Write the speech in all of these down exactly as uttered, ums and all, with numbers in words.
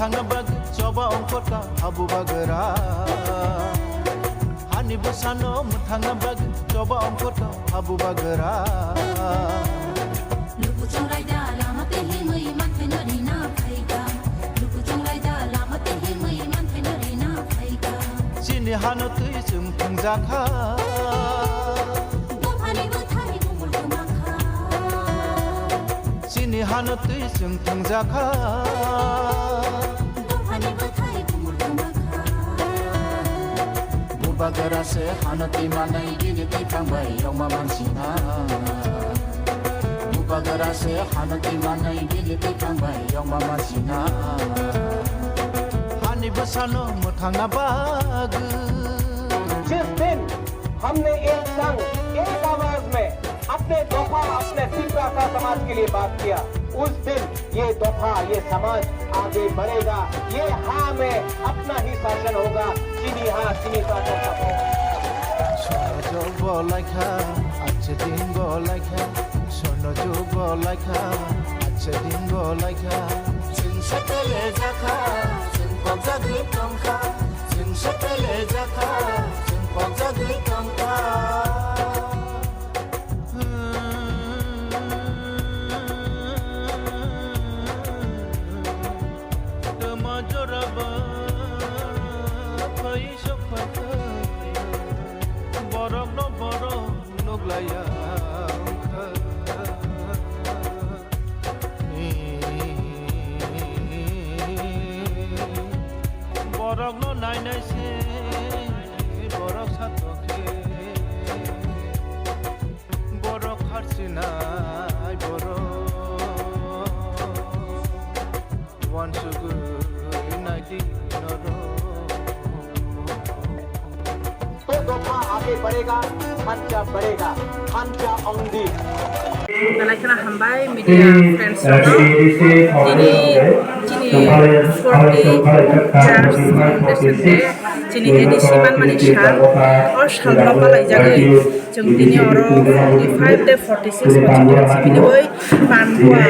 Thangna bagwi choba ongkhorka habu bagra. Hani bwsano mwthangna bagwi choba ongkhorka habu bagra. Lukuchung raida lama tei himwi manthai no rina phaika. Lukuchung raida lama tei himwi manthai no rina phaika. Chini hano twi chwng thwngjakha. Dophani bwthai bumul kwmakha. Chini hano twi chwng thwngjakha. Dophani bwthai bumul kwmakha. Bubagra se hano twi manai bini twi thangbai yongma mansina. Bubagra se hano twi manai bini twi thangbai yongma mansina. Hani bwsano mwthangna bagwi. जिस दिन हमने एक संग, एक आवाज में अपने दोफा, अपने तिपरासा समाज के लिए बात किया, उस दिन ये दोफा, ये समाज आगे बढ़ेगा। ये हाँ में अपना ही शासन होगा, चीनी हाँ, चीनी शासन सब होगा। Sono jog bo laikha, ache din bo laikha. Sono jog bo laikha, ache din bo laikha. Chwng sepele jakha, chwng pokjagwi tongkha. Chwng sepele jakha, chwng pokjagwi tongkha. Tama joraba phai sokha, borok no borok nuglaiya wngkha. Borok no nainai se borok satokhe. Borok harsinai borok, uansugwi naidi norok. तो दोफा आगे बढ़ेगा, खर्चा बढ़ेगा, खर्चा Aundhi. Belai kheno hambai media friends rokno. Tini chini forty Church Foundation Day, chini A D C manmani sal. O salno palaijagwi chwng tini oro forty five tei forty six bochor chini oi Panpua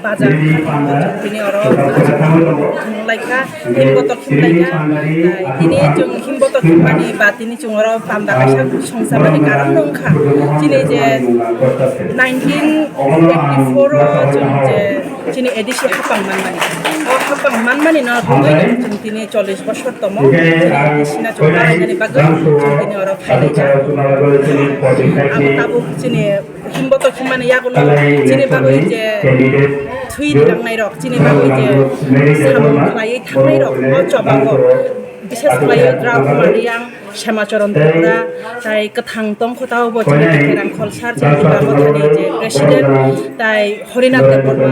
bazar chwng tini oro thwnglaikha, himbotok himlaikha. Tini chwng himbotok himmani ba tini chwng oro panda kaisa songchamani karon wngkha. Chini je nineteen eighty four o chwng je chini A D C hapang manmani. O hapang manmani no rwgwi chwng tini chollish bosor tomo. Chini A D C no chwng kalainani bagwi chwng tini oro phailaijak. Abo tabuk chini himbotok himmani yagulo chini bagwi je thwi rinangnairok, chini bagwi je samung khlaiwi thangnairok o chobago, bises khlaiwi Draupadi Reang, Semacharan Tripura, tai kwthang tongkho tao bo chini Bikirang Kholsar, chini Tipra Mothani je president, tai Horinath Debbarma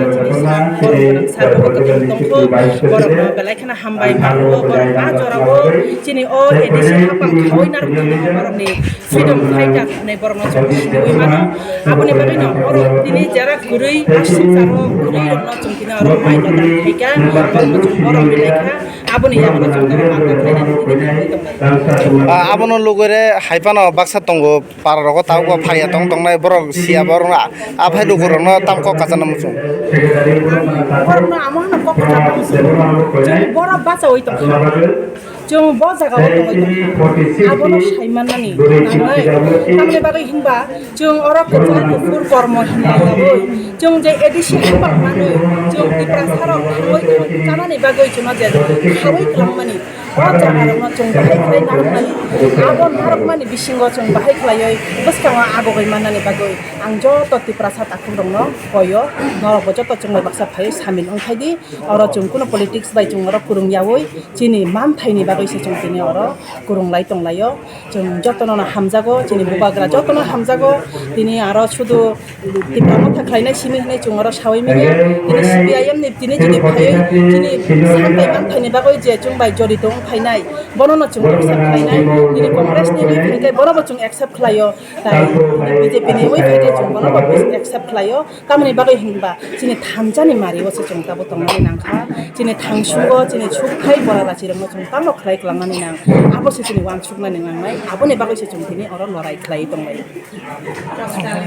chini sir, borok kwthang tongkho, borokno belai kheno hambai mango, borok a jorao chini o A D C hapang khaui narwknani borokni freedom fighter hinwi borokno chwng siniui mano. Aboni bagwino oro tini jera kwrwi aswk jaro kwrwi rokno chwng tini oro mai no tang khaika, borokno chwng borok ni lekha. Aboni yago no chwng tini ma tong khainani tini tongwi tongkha. Ah, abono lugure hai phano baksa tongo, para rogo tabuk bo phaiya tong tongnai borok siya borok no, aphai lukurok no tam kok kachana muchung. Borok no amo hano kok kachana muchung. Chwng borok bachaui tongkha. Chwng bo jaga o tongwi tongkha. Abono sai mannani nangnai. Tamni bagwi hinba chwng oro kwchar kuphur kormo hinlaiyaui chwng je A D C hapang manwi chwng Tiprasa rok thangwi kanani bagwi chwngno je khaui kwlangmani o jaga rokno chwng bahai khlai narwknani. Abo narwkmani bisingo chwng bahai khlaiwi bwskango agogwi mannani bagwi ang joto Tiprasa takhuk rokno koio, norokbo joto chwngno baksa phaiwi samil wngkhaidi. Oro chwng kunu politics bai chwng oro kwrwng yaui chini manthaini bagwi se chwng tini oro kwrwng lai tong laio. Chwng jotono no hamjago, chini bubagra jotono hamjago. Tini aro sudu Tipra Motha khlainai simi hinwi chwng oro saui manya. Tini C P I M ni tini chini phaiwi chini santai manthaini bagwi je chwng bai jorito wng phainai, bono no chwng accept khlainai. Tini Congress ni wngwi phaikhai bono bo chwng accept khlaio. Tai tini B J P ni wngwi phaikhai chwng bono bo accept khlaio. Tamoni bagwi hinba chini thansa ni mari o se chwng tabuk tongnani nangkha, chini thangsugo chini sukthai bora rachirokno chwng tamo khlai kwlangnani nang, abo se chini uansuknani nangnai, aboni bagwi se chwng tini oro lorai khlaiwi tonglaio.